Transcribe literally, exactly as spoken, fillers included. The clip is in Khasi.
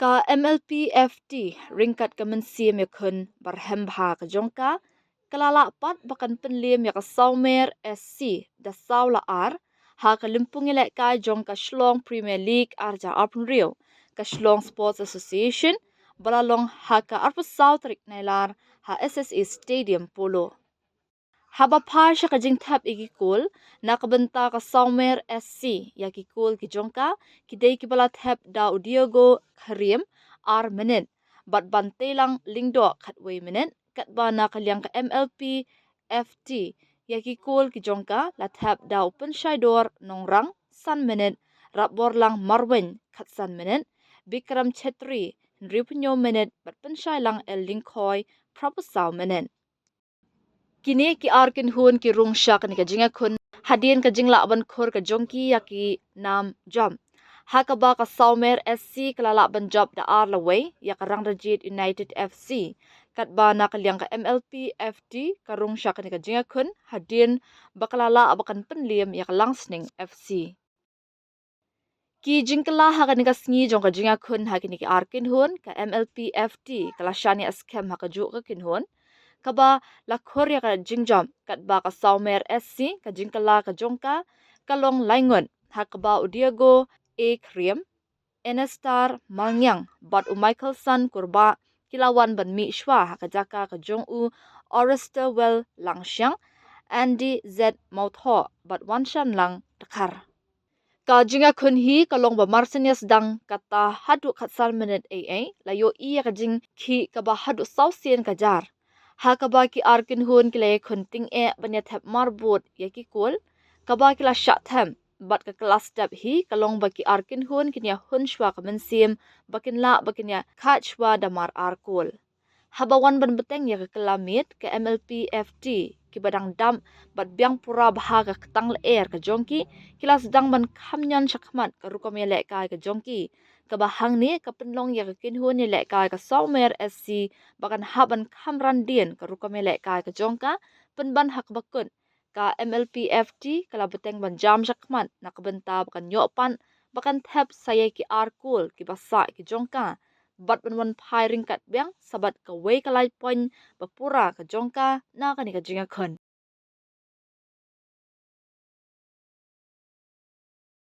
Ka M L P F T ryngkat ka mynsiem ïakhun barhem bha ka jong ka, ka la lah pat ba kan pynliem ïa ka Sawmer S C da saw la ar ha ka lympung ïalehkai jong ka Shillong Premier League ar hajar arphew hynriew, ka Shillong Sports Association, ba la long ha ka arphew saw tarik Nailar ha S S A Stadium Polo. Haba phai sha ka jingthep ïa ki kol na ka bynta ka Sawmer S C, ïa ki kol ki jong ka ki dei kiba la thep da u Diogo Kharim, ar minit, bad Banteilang Lyngdoh, khatwei minit, katba na ka liang ka M L P F T, ïa ki kol ki jong ka la thep da u Pynshaidor Nongrang, san minit, Rapborlang Marwein, khatsan minit, Bikram Chetri, hynriewphew hynñiew minit, bad Pynshailang L Lyngkhoi, phraphew saw minit. Kine ki ar kynhun ki rung sha kane ka jingïakhun hadien ka jinglah ban khur ka jong ki ïa ki nam jop, ha kaba ka Sawmer S C ka la lah ban jop da ar lawei ïa ka Rangdajied United F C, katba na ka liang ka M L P F T ka rung sha kane ka jingïakhun hadien ba ka la lah ba kan pynliem ïa ka Langsning F C. Ki jingkylla ha kane ka sngi jong ka jingïakhun ha kine ki ar kynhun, ka M L P F T ka la shaniah skhem ha kajuh ka kynhun kaba la khur ïa ka jingjop, katba ka Sawmer S C ka jingkylla ka jong ka ka long lai ngut, ha kaba u Diogo A Kharim, Enestar Malngiang bad u Michaelson Kurbah ki la wan ban mih shuwa ha ka jaka ka jong u Orestawell Langshiang, Andy Z Mawthoh bad Wanshanlang Dkhar. Ka jingïakhun hi ka long ba marsien ïa sdang kata haduh khatsan minit ei ei, la ïohi ïa ka jingkhih kaba haduh saw sien ka jar, ha kaba ki ar kynhun ki la ïakhun tyngeh ban ïa thep marbud ïa ki kol, kaba ki la shah thep, bad ka kylla step hi ka long ba ki ar kynhun kin ïa hun shuwa ka mynsiem ba kin lah ba kin ïa khat shuwa da mar ar kol. Haba wan ban bteng ïa ka kylla miet, ka M L P F T kiba dang dap bad biang pura bha ka ktang lyer ka jong ki, ki la sdang ban kham ñion shakhmat ka rukom ïalehkai ka jong ki, kaba hangne ka pynlong ïa ka kynhun ïalehkai ka Sawmer S C ba kan hap ban kham ran dien ka rukom ïalehkai ka jong ka, pynban ha kaba kut ka M L P F T ka la bteng ban jam shakhmat na ka bynta ba kan ïoh pat ba kan thep sa ïa ki ar kol kiba sah ki jong ka, bad ban wan phai ryngkat biang sa bad kawei ka lai point ba pura ka jong ka na kane ka jingïakhun.